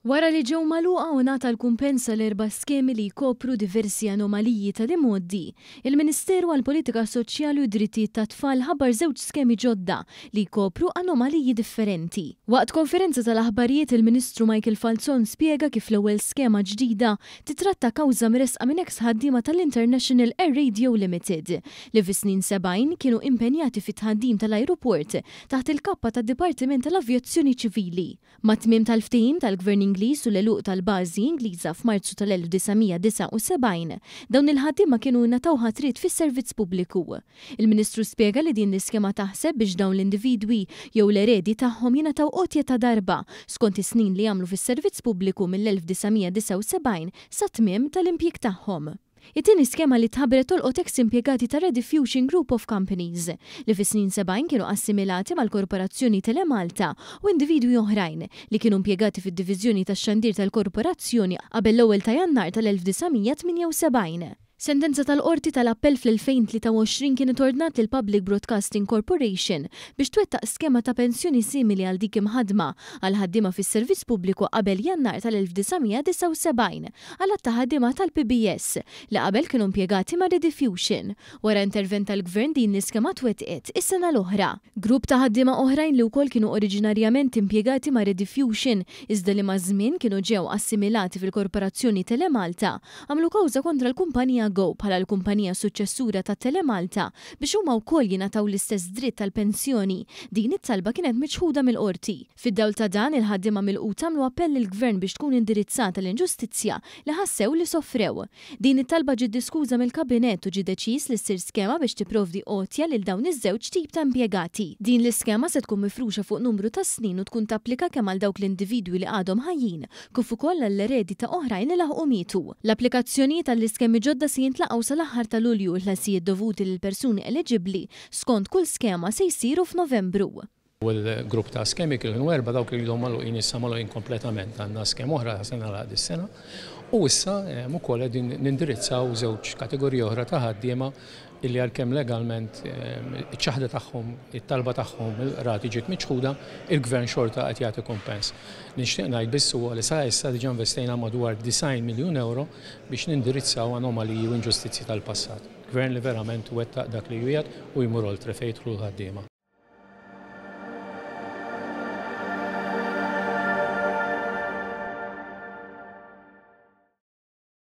Wara li ġew magħluqa u ngħata l-kumpens għal erba' skemi li jkopru diversi anomaliji tal-imgħoddi, il-Ministeru għall-Politika Soċjali u d-Drittijiet tat-Tfal ħabbar żewġ skemi ġodda li jkopru anomaliji differenti. Waqt konferenza tal-aħbarijiet il-Ministru Michael Falzon spjega kif l-ewwel skema ġdida titratta kawża mressqa minn eks ħaddiema tal-International Air Radio Limited li fis-snin 70 kienu impenjati fit-tħaddim tal-ajruport taħt il-kappa tad-Dipartiment tal-Avjazzjoni Ċivili. Mat-tmiem tal-ftehim tal-Gvern Ingliż u l-għeluq tal-bażi Ingliża f'Marzu tal-1979, dawn il-ħaddiema kienu ingħataw ħatriet fis-servizz pubbliku. Il-Ministru spjega li din l-iskema taħseb biex dawn l-individwi jew l-eredi tagħhom jingħataw għotja ta' darba skont is-snin li għamlu fis-servizz pubbliku mill-1979 sat-tmiem tal-impjieg tagħhom. It-tieni skema li tħabbret tolqot eks impjegati ta' Rediffusion Group of Companies, li fis-snin 70 kienu assimilati mal-Korporazzjoni Telemalta u individwi oħrajn li kienu impjegati fid-diviżjoni tax-xandir tal-Korporazzjoni qabel l-ewwel ta' Jannar tal-1978. Sentenza tal-Qorti tal-Appell fl-2023 kienet ordnat lill-Public Broadcasting Corporation biex twettaq skema ta' pensjoni simili għal dik imħaddma għall-ħaddiema fis-servizz pubbliku qabel Jannar tal-1979 għal għadd ta' ħaddiema tal-PBS li qabel kienu impjegati ma' Rediffusion. Wara intervent tal-Gvern din l-iskema twettqet is-sena l-oħra. Grupp ta' ħaddiema oħrajn li wkoll kienu oriġinarjament impjegati ma' Rediffusion iżda li maż-żmien kienu ġew assimilati fil-Korporazzjoni Telemalta għamlu kawża kontra l-kumpanija Go bħala l-kumpanija suċċessura ta' Telemalta biex huma wkoll jingħataw l-istess dritt għall-pensjoni. Din it-talba kienet miċħuda mill-Qorti. Fid-dawl ta' dan, il-ħaddiema milquta għamlu appell lill-Gvern biex tkun indirizzata l-inġustizzja li ħassew li sofrew. Din it-talba ġiet diskuża mill-Kabinett u ġie deċiż li ssir skema biex tipprovdi għotja lil dawn iż-żewġ tip ta' impjegati. Din l-iskema se tkun mifruxa fuq numru ta' snin u tkun tapplika kemm għal dawk l-individwi li għadhom ħajjin kif ukoll għall-eredi ta' oħrajn li laħqu mietu. L-applikazzjonijiet għall-iskemi ġodda se jintlaqgħu sal-aħħar ta' Lulju u l-ħlasijiet dovuti lil persuni eliġibbli skont kull skema se jsiru f'Novembru. L-ewwel grupp ta' skemi kienu erba' dawk li ilhom magħluqin issa magħluqin kompletament. Għandna skema oħra se nagħlaq dis-sena. U issa ukoll qegħdin nindirizzaw żewġ kategoriji oħra ta' ħaddiema illi għalkemm legalment iċ-ċaħda tagħhom, it-talba tagħhom il-qrati ġiet miċħuda, il-Gvern xorta qed jagħti kumpens. Li nixtieq ngħid biss huwa li sa issa diġà investejna madwar 90 miljun ewro biex nindirizzaw anomaliji u inġustizzji tal-passat. Gvern li verament wettaq dak li jwiegħed u jmur oltre fejn jidħlu l-ħaddiema.